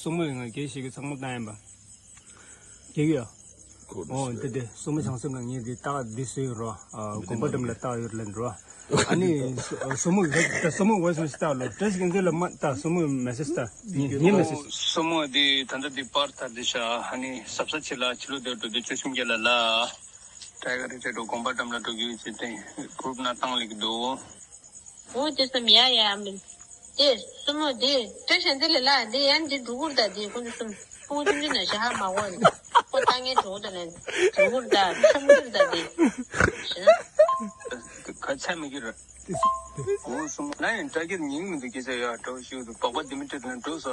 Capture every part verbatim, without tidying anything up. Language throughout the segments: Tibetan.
སྲུ་མོ་ཡིན་ང་རྒྱལ་ཞིག་གི་ཚང་མ་བཏང་ཡིན་པ། རྒྱལ་གི་ཡ། ཨོ་འདི་དེ་སྲུ་མོ་བྱང་སེམས་ལ་ངས་འདི་རྟགས་འདི་བཟོས་ཡོད་རོ། དགོན་པ་འགྲམ་ལ་རྟགས་ཡོད་ལན་རོ། ཨ་ནི་སྲུ་མོ་སྲུ་མོ་འོས་སུ་ཞིག་ལྟ་ལོ་བཀྲ་ཤིས་རྒྱལ་མཚན་ལ་མ་ལྟ། སྲུ་མོ་མེ་སེ་ཇི་ལྟ། ངས་ངས་མེ་སེ་ཇི། སྲུ་མོ་འདི་ད་ལྟ་འདི་པར་ལྟ་འདི་ཤ། ཨ་ནི་ཟབ་ས་ཆེ་ལ་ཕྱི་ལོ་དེ་འགྲོ་དུས་བཅུ་གསུམ་རྒྱལ་ལ་ལ། ཏྲའི་ག་རེ་བྱས་འགྲོ་དགོན་པ་འགྲམ་ལ་འགྲོ་རྒྱུ་ཡོད་ཅེས་ཏེ་གུ་རུབ་ནང་བཏང་ལེགས་འདུག་འོ་དེ་སམ་ཡ་ཡ་མིན། དེ་སྲུ་མོ་དེ་བཀྲ་ཤིས་རྒྱལ་མཚན་ལ་ལ་དེ་ཡང་དེ་འགྲོ་གུར་ད་དེ་ཁོང་ཚོ་སུམ་ཕུ་ཆུང་ཆུང་ན་ཞྭ་ཧ་མ་གོ་ནི་ཁོ་ལྟ་ངན་འགྲོ་ད་ལན་འགྲོ་གུར་ད་ཆམ་གུར་ད་དེ་ཞེ་ན། ག་ཆ་མི་གི་ར། འོ་སྲུ་མོ་ལ་ཡང་ཏྲ་གིར་ཉིང་མི་འདུག་སྐད་ཆ་ཡ་འགྲོ་ཞུ་འདུག་སྦག་སྦག་དེ་མི་སྤྲད་ན་འགྲོ་ས།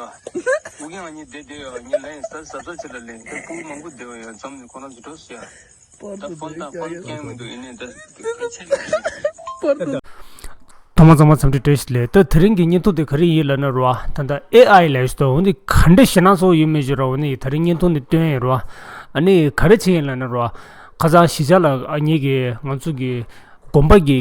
འུ་གི་ང་གཉིས་བསྡད་བསྡད་ཡ་ངས་ལ་ཡང་ས་ས་ས་ཆེ་ལ་ལེན་དེ་ཕུ་མང་པོ་བསྡད་བ་ཡ་འཛོམས་ནས་ཁོ་རང་ཚོ་འགྲོ་ས་ཡ། ད་ཕོན་དང་ཕོན་རྐྱང་མི་འདུག་ཡིན་ནའི་ད་ག་ཆ་མི་འདུག་ཐོག་མ་ཚང་མ་འཚམས་འདྲི་བཀྲ་ཤིས་བདེ་ལེགས། ད་དེ་རིང་གི་བརྙན་ཐུང་དེ་ག་རེ་ཡིན་ལབ་ན་རོ། ད་ལྟ་ཨེ་ཨའི་ལབ་ཞིག་འདུག་འོ་འདི་ག་འདྲ་ཞེད་སྣང་ཚོགས་ཡོད་མེད་ཞིག་རོ། འོ་ནི་དེ་རིང་བརྙན་ཐུང་འདི་སྟོན་ཡིན་རོ། ཨ་ནི་ག་རེ་བྱེད་ཡིན་ལབ་ན་རོ། ཁ་སང་གཞིས་ཆགས་ལ་ཨ་ངེད་ཀྱི་ང་ཚོ་གི་དགོན་པ་གི་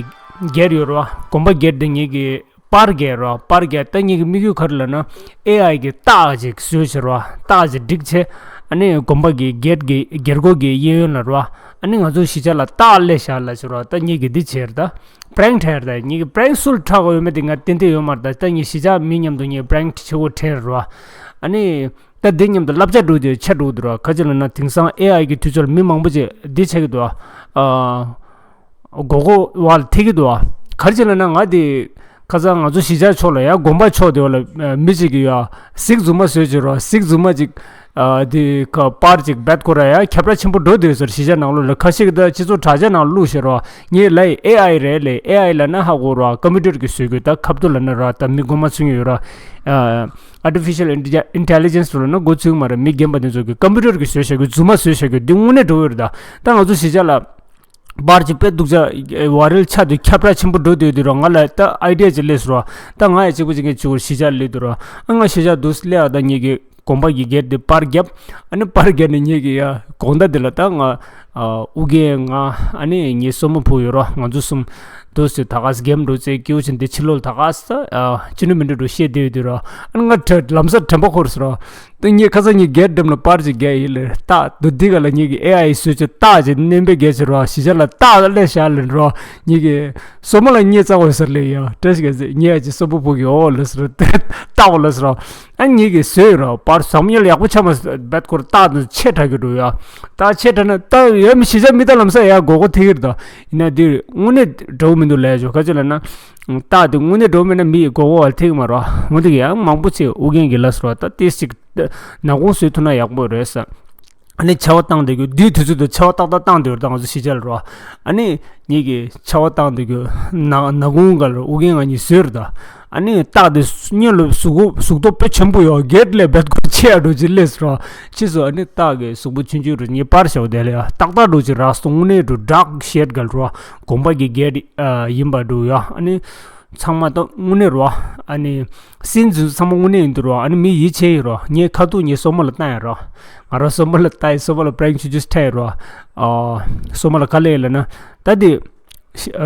སྒེར་ཡོད་རོ། དགོན་པ་སྒེར་དེ་ངེད་ཀྱི་པར་རྒྱག་རོ། པར་རྒྱག་ད་ངེད་ཀྱི་དམིགས་ཡུལ་ག་རེ་ལབ་ན་ཨེ་ཨའི་གི་རྟགས་ཅིག་བཟོས་བྱས་རོ། རྟགས་ཅིག་བསྒྲིགས་བྱས་ཨ་ནི་དགོན་པ་གི་སྒེར་གྱི་སྒེར་སྒོ་གི་གཡས་གཡོན་ལ་རོ། ཨ་ནི་ང་ཚོ་གཞིས་ཆགས་ལ་རྟགས་སླེབས་བཞག་ལབ་བྱས་རོ། ད་ངེད་ཀྱི་འདི་བྱས་རེད་ད། པྲེང་ཁྲལ་རེད་ད། ངེད་ཀྱི་པྲེང་སུ་ལ་ཁྲག་གོ་ཡོད་མེད་དེ་ང་ཏན་ཏན་ཡོད་མ་རེད་ད། ད་ངེད་གཞིས་ཆགས་མི་མཉམ་དུ་ངེད་པྲེང་ཆེ་བོ་ཁྲལ་རོ། ཨ་ནི་ད་འདི་མཉམ་དུ་བསླབ་བྱ་འགྲོ་དེ་ཆ་འགྲོ་འདུག་ར། ག་ཅི་ལབ་ན་དེང་སང་ཨེ་ཨའི་གི་དུས་ཚོད་ལ་མི་མང་པོ་ཅིག་འདི་བྱེད་ཀྱི་འདུག་ཨ། མགོ་སྐོར་བ་ལ་ཐེག་གི་འདུག་ཨ། ག་རེ་བྱས་ལབ་ན་ང་དེ་ཁ་སང་ང་ཚོ་གཞིས་ཆགས་ཕྱོགས་ལ་ཡ་དགོན་པ་ཕྱོགས་དེ་བ་ལ་མི་ཅིག་གིས་ཡ་གཟིག་རྫུན་མ་བཟོས་བྱས་རོ། གཟིག་རྫུན་མ་ཅིག་ཨ་དེ་ཁ་པར་ཅིག་བེད་ཁོ་ར་ཡ་ཁྱབ་བསྒྲགས་ཆེན་པོ་འགྲོ་དེ་ཟེར། གཞིས་ཆགས་ནང་ལོགས་ལ་ཁ་ཤས་ཀྱིས་ད་སྤྱི་ཚོགས་དྲ་རྒྱ་ནང་བླུགས་བྱས་རོ། ངས་ལབ་ཡིན་ཨེ་ཨའི་རེད་ལབ། ཨེ་ཨའི་ལབ་ན་ཧ་གོ་རོ། ཀམ་པུ་ཊར་གིས་བཟོས་དགོས། ད་ཁ་བསྡུ་ལབ་ན་ར་ད་མི་མགོ་མ་ཚོས་ཀྱི་ཡོད་ར། ཨ། Artificial Intelligence ལབ་ན་མགོ་ཚོས་ཀྱི་མ་རེད། མི་རྒན་པ་དེ་ཚོ་གིས་ཀམ་པུ་ཊར་གིས་བཟོས་བཞག་གི་རྫུན་མ་བཟོས་བཞག་གི་འདི་དངོས་གནས་འགྲོ་གི་རེད་ད། ད་ང་ཚོ་གཞིས་ཆགས་ལ་པར་ཅིག་དཔེ་སྡུག་ཅག་ཝའི་རལ་ཆགས་དུས་ཁྱབ་བསྒྲགས་ཆེན་པོ་འགྲོ་སྡོད་དུས་རོ། ང་ལ་ད་ཨའི་ཌི་ཡ་ཅིག་སླེབས་སོང་རོ། ད་ང་ཡ་གཅིག་པུ་གཅིག་གིས་གཅིག་པུར་གཞིས་ཆགས་སླེབས་དུས་རོ། ཨ་ང་གཞིས་ཆགས་འདུག་སླེབས་ཨ། ད་ངེད་ཀྱི་དགོན་པ་གི་སྒེར་དེ་པར་བརྒྱབ། ཨ་ནི་པར་བརྒྱབ་ནས་ངེད་ཀྱི་ཡ་དགོང་དག་དེ་ལ་ད་ང་ཨ་ཨུ་རྒྱན་ང་ཨ་ནི་ངའི་སྲུ་མོ་བུ་ཡོད་རོ། ང་ཚོ་གསུམ་འདུག་སེ་ད་ག་སེ་གེམ་འགྲོ་ཚེ་སྐྱིད་པོ་བྱས་འདི་ཕྱི་ལོགས་ལ་ད་ག་སེ་ཨ་ཅི་ནུ་མི་འདྲ་འགྲོ་བཤད་བསྡད་ཡོད་དུས་རོ། ཨ་ནི་ང་ཁྲ་ལམ་སང་དྲན་པ་འཁོར་སོང་རོ། ད་ངས་ཁ་སང་ངའི་སྒེར་འགྲམ་ལ་པར་ཅིག་བརྒྱབ་ཡིན་ལེ། རྟགས་འདུག་འདི་ག་ལ་ངེད་ཀྱི་ཨེ་ཨའི་བཟོས་བྱས་རྟགས་ཅིག་བསྣན་པའི་སྒེར་ཟེར་རོ། གཞིས་ཆགས་ལ་རྟགས་སླེབས་བཞག་ལེ་རོ། ངེད་ཀྱི་སྲུ་མོ་ལ་བརྙས་བཙག་དགོས་ཟེར་ལེ་ཡ། བཀྲ་ཤིས་རྒྱལ་མཚན་ངས་ཡ་ཅིག་སྲུ་མོ་བུ་གི་འོ་ལེ་ཟེར་རོ། རྟགས་འོ་ལེ་ཟེར་རོ། ཨ་ངེད་ཀྱིས་བཟོས་རོ། པར་བཟང་ཉལ་ཡག་པོ་ཆགས་མ་སོང་། རྦད་ཁོར་རྟགས་དེ་ཆེ་དྲགས་ཀྱི་འགྲོ་ཡ། རྟགས་ཆེ་དྲགས་ན་ད་ཡ་མི་གཞིས་ཆགས་མི་ད་ལམ་སང་ཡ་མགོ་སྐོར་ཐེག་གི་རེད་ད། ཡིན་ན་འདི་དངོས་གནས་འགྲོ་གི་མི་འདུག་ལབ་ཡ་ཆོག་ག་ཅི་ལབ་ན། རྟགས་དེ་དངོས་གནས་འགྲོ་མེད་ན་མི་ཡི་མགོ་སྐོར་བ་ལ་ཐེག་མ་རོ། འོ་འདི་གི་ཡང་མང་པོ་ཅིག་ཨུ་རྒྱན་གྱིས་ལབ་སོང་རོ། ད་ཏིས་ཅིག་ནག་ཁུང་བཟོས་ཐུབ་ན་ཡག་པོ་རེད་ས། ཨ་ནི་ཆར་པ་བཏང་བསྡད་རྒྱུ་འདིའི་དུས་ཚོད་དུ་ཆར་པ་ཏག་ཏག་བཏང་བསྡད་ཡོད་རེད་ད་ང་ཚོ་གཞིས་ཆགས་ལ་རོ། ཨ་ནི་ངེད་ཀྱིས་ཆར་པ་བཏང་བསྡད་རྒྱུ་ནག་ནག་ཁུང་སྒང་ལ་ཨུ་རྒྱན་ང་གཉིས་བཟོས་རེད་ད། ཨ་ནི་རྟགས་དེ་སྔོན་ལ་གཟུགས་པོ་གཟུགས་སྟོབས་དཔེ་ཆེན་པོ་ཡོད་སྒེར་ལས་རྦད་ཁོ་ཆེ་ཡ་འགྲོ་ཅིག་སླེབས་སོང་རོ། ཕྱིས་སུ་ཨ་ནི་རྟགས་ཀྱི་གཟུགས་པོ་ཆུང་ཆུང་རུ་ངས་པར་བཞག་པ་དེ་ལ་ཡ་ཏག་ཏག་འགྲོ་ཅིག་རག་སོང་། དངོས་གནས་འགྲོ་བྲག་ཤེད་སྒང་ལ་རོ། དགོན་པ་གི་སྒེར་ཡིན་པ་འགྲོ་ཡ། ཨ་ནི། ཚང་མ་ད་དངོས་གནས་རོ། ཨ་ནི། སྲིད་འཛིན་ཚང་མ་དངོས་གནས་ཡིན་འདུག་རོ། ཨ་ནི་མི་ཡིད་ཆེས་ཡིན་རོ། ངས་ཁ་ཐུག་ངས་སྲུ་མོ་ལ་བཏང་ཡ་རོ། ང་རང་སྲུ་མོ་ལ་བཏང་ཡ། སྲུ་མོ་ལ་པྲེང་ཆུ་ཆུ་སྤྲད་ཡ་རོ། ཨ། སྲུ་མོ་ལ་ག་ལབ་ཡ་ལབ་ན། ད་དེ།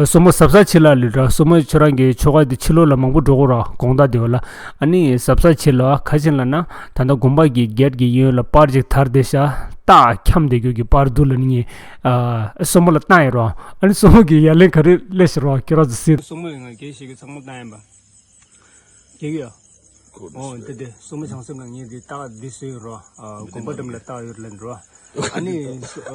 སྲུ་མོ་གཟབ་གཟབ་བྱེད་ལ་ལབ་རོ། སྲུ་མོ་ཁྱོད་རང་གི་ཆོ་ག་དེ་ཕྱི་ལོགས་ལ་མང་པོ་འགྲོ་གོ་རོ། དགོང་དག་དེ་བ་ལ། ཨ་ནི་གཟབ་གཟབ་བྱེད་ལ་ག་ཅི་ལབ་ན། ད་ལྟ་དགོན་པ་གི་སྒེར་གྱི་གཡས་གཡོན་ལ་པར་ཅིག་དར་བསྡད་ཤག་རྟགས་འཁྱམས་བསྡད་རྒྱུ་གི་པར་འདུག་ལབ་ནི། ཨ། སྲུ་མོ་ལ་བཏང་ཡ་རོ། ཨ་ནི་སྲུ་མོ་གི་ཡ་ལན་ག་རེ་སླེབས་ཤག་རོ། ཁྱོད་རང་ཚོ་གཟིགས། སྲུ་མོ་ཡིན་ང་རྒྱལ་ཞིག་གི་ཚང་མ་བཏང་ཡིན་པ། རྒྱལ་གི་ཡ། ཨོ་འདི་དེ་སྲུ་མོ་བྱང་སེམས་ལ་ངས་འདི་རྟགས་འདི་བཟོས་ཡོད་རོ། ཨ། དགོན་པ་འགྲམ་ལ་རྟགས་ཡོད་ལན་རོ། ཨ་ནི་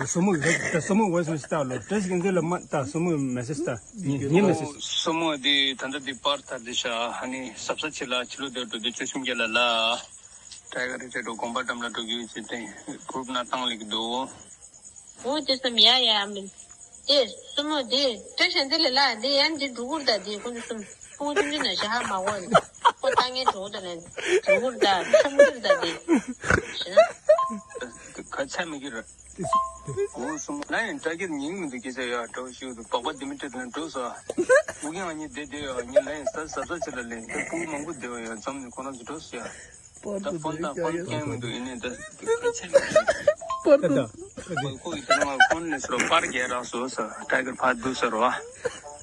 སྲུ་མོ་ད་སྲུ་མོ་འོས་སུ་ཞིག་ལྟ་ལོ། བཀྲ་ཤིས་རྒྱལ་མཚན་ལ་མ་ལྟ། སྲུ་མོ་མེ་སེ་ཇི་ལྟ། ངས་ངས་མེ་སེ་ཇི། སྲུ་མོ་འདི་ད་ལྟ་འདི་པར་ལྟ་འདི་ཤ། ཨ་ནི་གཟབ་གཟབ་བྱེད་ལ་ཕྱི་ལོགས་དེར་འགྲོ་དུས་བཅུ་གསུམ་རྒྱལ་ལ་ལ། ཏྲའི་ག་རེ་བྱས་འགྲོ་དགོན་པ་འགྲམ་ལ་འགྲོ་རྒྱུ་ཡོད་ཅེས་ཏེ་གུ་རུབ་ནང་བཏང་ལེགས་འདུག་འོ་དེ་སམ་ཡ་ཡ་མིན། དེ་སྲུ་མོ་དེ་བཀྲ་ཤིས་རྒྱལ་མཚན་ལ་ལ་དེ་ཡང་འདི་འགྲོ་གུར་ད་དེ་ཁོང་ཚོ་གསུམ་ཕུང་ཆུང་ཆུང་ན་ཞྭ་ཧ་མ་གོ་ནི་ཁོ་ལྟ་ངན་འགྲོ་ད་ལན་འགྲོ་གུར་ད་ཆམ་གུར་ད་དེ་ཞེ་ན། ག་ཆ་མི་གི་ར། འོ་སྲུ་མོ་ལ་ཡང་ཏྲ་གིར་ཉིང་མི་འདུག་སྐད་ཆ་ཡ་འགྲོ་ཞུ་འདུག་སྦག་སྦག་དེ་མི་སྤྲད་ལན་འགྲོ་ས། འུ་གི་ང་གཉིས་བསྡད་བསྡད་ཡ་ངས་ལ་ཡང་ས་ས་ས་ཆེ་ལ་ལན་དེ་ཕུང་མང་པོ་བསྡད་བ་ཡ་འཛོམས་ནས་ཁོ་རང་ཚོ་འགྲོ་ས་ཡ། ད་ཕོན་དང་ཕོན་རྐྱང་མི་འདུག་ཡིན་ནའི་ད་ཁ་ཆེ་མི་འདུག་པར་དུ་ཁོ་ཡི་དེ་ང་ཕོན་ལས་སོ་པར་རྒྱག་རག་སོ་ས་ཏྲ་གིར་ཕར་འདུག་ས་རོ།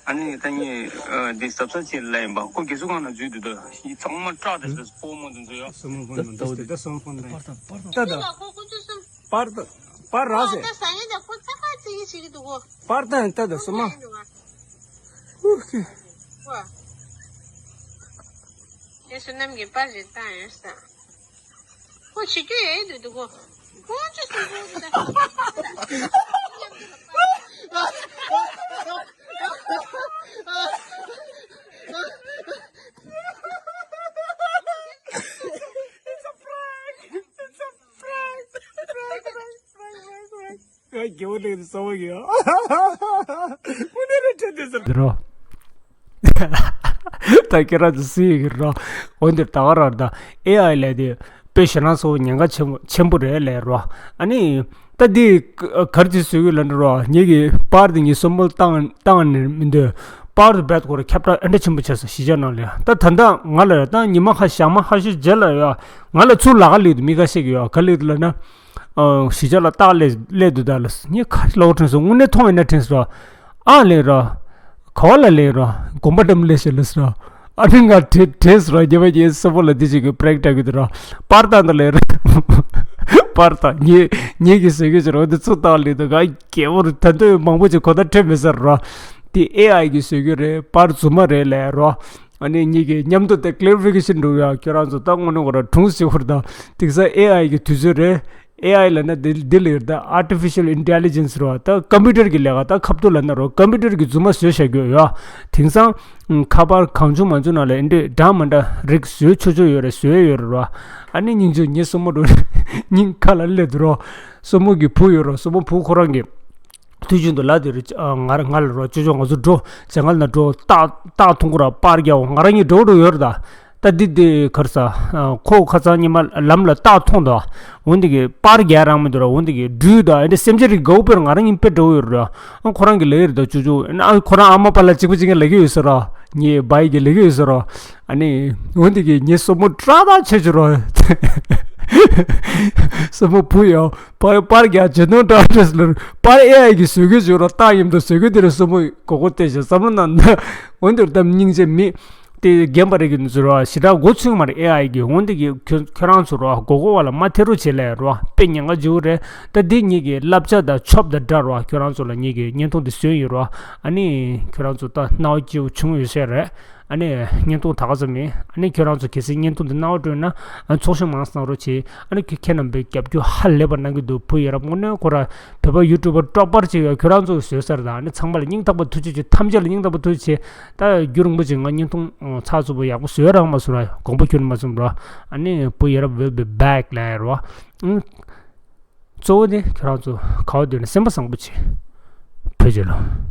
ཨ་ནི་ད་ངས་འདི་གཟབ་གཟབ་བྱེད་ལབ་ཡིན་པ། ཁོ་རྒས་གསོ་ཁང་ནང་འཛུལ་འདུག་ད་ཡིད་ཚང་མ་སྐྲག་དེ་ཟེར་སྤོ་མོ་དེ་ཚོ་ཡོད། སོ་མོ་ཕོན་མ་འདི་ད་སོ་མོ་ཕོན་ད་ད་ད་ད་ཁོ་ཁོ་ཚོ་སོ་པར་ད་པར་ར་ཟེ། ད་ས་ཡན་ད་ཁོ་ཚ་ཁ་ཚིག་གི་བྱེད་ཀྱི་འདུག་གོ། པར་ད་ད་ད་སོ་མ། ཨོ་ཁེ། ཁོ། དེ་བསོད་ནམས་ཀྱི་པར་ཞིག་བཏང་ཡོད་ས། ཁོ་བྱེད་རྒྱུ་ཡོད་དུ་འདུག་གོ། ཁོ་ཅི་སུ་ཁོ་ད། It's a prank. It's a prank. Prank, prank, prank, prank, prank. ཨ་རྒྱལ་པོ་ལེགས་སུ་གསོ་བ་ཡོད། དངོས་གནས་རེད་དྲན་དེ་ཟེར། འདི་རོ། ད་ཁྱེད་རང་ཚོ་སུ་ཡིན་གྱི་རོ། འོན་ཏེ་ད་ག་རང་ད་ཨེ་ཨའི་ལས་དེ་དཔེ་ཞེ་དྲག་སོ་ཉེན་ཁ་ཆེན་པོ་ཆེན་པོ་རེད་ལས་རོ། ཨ་ནི་ད་འདི་ག་རེ་ཅིག་བཟོ་གི་ལབ་འདྲ་རོ། ངེད་ཀྱི་པར་དེ་ངས་སོ་མོ་བཏང་བཏང་ནས་མི་འདོད། པར་དེ་རྦད་ཁོ་ར་ཁྱབ་བསྒྲགས་ཨེ་འདྲ་ཆེན་པོ་བྱས་སོང་གཞིས་ཆགས་ནང་ལ། ད་ད་ལྟ་ང་ལ་ད་ཉི་མ་ཁ་ཞག་མ་ཁ་ཤས་རྗེས་ལ་ཡ་ང་ལ་ཚུར་ལབ་ཀ་སླེབས་འདུག་མི་ཁ་ཤས་ཀྱིས་ཡ་ག་སླེབས་འདུག་ལབ་ན། ཨ། གཞིས་ཆགས་ལ་སྟག་སླེབས་སླེབས་འདུག་ད་ལ། ངས་ཁ་ལོག་དྲན་སོང་། དངོས་གནས་མཐོང་ཡིན་ན་དྲན་སོང་། ཨ་ལེ་ར། ག་བ་ལ་ལེ་ར། དགོན་པ་འགྲམ་སླེབས་ཤག་ལ་སོ། ཨ་ནི་ང་དྲན་དྲན་སོང་ར། རྒྱབ་པ་ཡིན་སོ་པོ་ལ་འདི་ཞིག་གི་པྲེག་སྤྲད་གི་འདུག་ར། པར་བཏང་ད་ལེ་ར། པར་བཏང་ངས་ངས་ཀྱི་ཟེར་གི་ཟེར་བ་འདི་ཚུར་བཏང་ལེ་འདུག་ག་རྒྱལ་པོ་རེད། ད་དུང་མང་པོ་ཅིག་གོ་ད་དྲན་མེད་ས་ར། དེ་ཨེ་ཨའི་གི་བཟོ་གི་རེད། པར་རྫུན་མ་རེད་ལབ་རོ། ཨ་ནི་ངེད་ཀྱི་མཉམ་དུ་དེ་ཀི་ལེ་རི་ཕི་ཀེ་ཤན་འགྲོ་ཡ། ཁྱོད་རང་ཚོ་ད་དངོས་གནས་ཁོ་ར་གྲུང་ཟེར་ཁུར་ད། དེང་སང་ཨེ་ཨའི་གི་དུས་ཚོད་རེད། ཨེ་ཨའི་ལབ་ན་འདི་འདི་ལ་ཡོད་ད། ཨར་ཊི་ཕི་ཤལ་ཨིན་ཊེ་ལི་ཇེན་སི་རོ། ད་ཀམ་པུ་ཊར་གི་ལས་ཀ་ད་ཁ་ཐུག་ལབ་ན་རོ། ཀམ་པུ་ཊར་གི་རྫུན་མ་བཟོས་བཞག་རྒྱུ་ཡོད། དེང་སང་ཁ་པར་གང་བྱུང་མང་བྱུང་ནང་ལ་ཨེ་འདྲས་འདྲ་མི་འདྲ་རིགས་བཟོས་ཆོག་ཆོག་ཡོད་རེད། བཟོས་ཡོད་རེད་རོ། ཨ་ནི་སྙིང་རྗེ། ངའི་སྲུ་མོ་རོ། སྙིང་ཁ་ལ་སླེབས་འདུག་རོ། སྲུ་མོ་གི་བུ་ཡོད་རོ། སྲུ་མོ་བུ་ཁོ་རང་གི་དུས་རྒྱུན་དུ་ལབ་དེ་རེད། ང་ར་ང་ལ་རོ། ཅོ་ཅོ་ང་ཚོ་འགྲོ། ཇ་མངལ་ན་འགྲོ། སྟག་སྟག་མཐོང་གི་ར། པར་རྒྱག་འོ། ང་རང་གཉིས་འགྲོ་འགྲོ་ཡོད་རེད་ད། ད་འདི་འདི་ག་རེ་ཟ། ཁོ་ཁ་སང་ཉི་མ་ལམ་ལ་སྟག་མཐོང་ད། འོ་འདི་གི་པར་རྒྱག་རང་མི་འདུག་ར། འོ་འདི་གི་སྦྲུལ་ད་ཨེ་འདྲ་སེམས་ཅན་རིགས་དགའ་བོ་དཔེར་ང་རང་གཉིས་དཔེ་འགྲོ་ཡོད་རེད། ཨ་ཁོ་རང་གི་ལབ་ཡོད་རེད་ད། ཅོ་ཅོ་ཨ་ཁོ་རང་ཨ་མ་པ་ལ་གཅིག་པ་གཅིག་རྐྱང་ལབ་ཀྱི་ཡོད་ས་ར། ངའི་བ་ཡི་གི་ལབ་ཀྱི་ཡོད་ས་ར། ཨ་ནི་འོ་འདི་གི་ངའི་སྲུ་མོ་སྐྲག་ཐག་ཆོད་ཆོད་ར། སྲུ་མོ་བུ་ཡོད། པར་པར་རྒྱག་ཇེ་ནོ་འདྲ་འདྲ་ལ་པར་ཨེ་ཨའི་གིས་བཟོ་གི་བཟོ་ར། སྟག་མཉམ་དུ་བཟོ་གི་དེ་རེད། སྲུ་མོ་མགོ་སྐོར་བལྟས་ཤག་བསམ་བློ་ན་འོན་ཏེ་གཏམ་སྙིང་རྗེ་མེད། དེ་རྒན་པ་རེད་གི་ནི་ཚོ་ར་ཞེ་དྲག་མགོ་ཚོས་མ་རེད་ཨེ་ཨའི་གིས། འོན་ཏེ་གི་ཁྱོད་ཁྱོད་རང་ཚོ་ར་མགོ་སྐོར་བ་ལ་མ་ཐེ་རུ་བྱེད་ལས་ར་དཔེ་ཉེན་ཁ་ཆེ་བོ་རེད། ད་འདི་ངེད་ཀྱི་བསླབ་བྱ་དང་ཆོབ་དང་འདྲ་ར། ཁྱོད་རང་ཚོ་ལ་ངེད་ཀྱི་བརྙན་ཐུང་འདི་བཟོས་ཡོད་ར། ཨ་ནི་ཁྱོད་རང་ཚོ་ད་སྣང་བ་སྐྱིད་པོ་བྱུང་ཡོད་ཤག་རེད། ཨ་ནི་བརྙན་ཐུང་ད་ག་ཙམ་ཡིན། ཨ་ནི་ཁྱོད་རང་ཚོ་གལ་སྲིད་བརྙན་ཐུང་འདི་སྣང་བ་སྤྲོད་ན་ཨ་ཚོགས་ཞུགས་མང་གནང་རོགས་བྱེད། ཨ་ནི་ཁྱེད་ཁྱེད་རྣམ་པས་རྒྱབ་སྐྱོར་ཧ་ལས་པ་གནང་གི་འདུག་བུ་ཡ་རབས་དངོས་གནས་ཁོ་ར་བོད་པ་ཡུ་ཊུབ་པར་ཀྲོག་པར་བྱེད་ཡ་ཁྱོད་རང་ཚོ་བཟོས་ཚར་ད། ཨ་ནི་ཚང་མ་ལ་སྙིང་ཐག་པ་ཐུགས་རྗེ་ཆེ། ཐམས་ཅད་ལ་སྙིང་ཐག་པ་ཐུགས་རྗེ་ཆེ། ད་རྒྱུན་རིང་པོ་ཅིག་ང་བརྙན་ཐུང་ཚགས་ཚུད་པོ་ཡག་པོ་བཟོས་རག་མ་སོང་ར། དགོངས་པ་ཁྱོན་མ་ཚོམ་ར། ཨ་ནི་བུ་ཡ་རབས་will be back ལབ་ཡ་ར། གཙོ་བོ་ནི་ཁྱོད་རང་ཚོ་ག་བ་སྡོད་ན་སེམས་པ་བཟང་པོ་བྱེད། བོད་རྒྱལ་ལོ།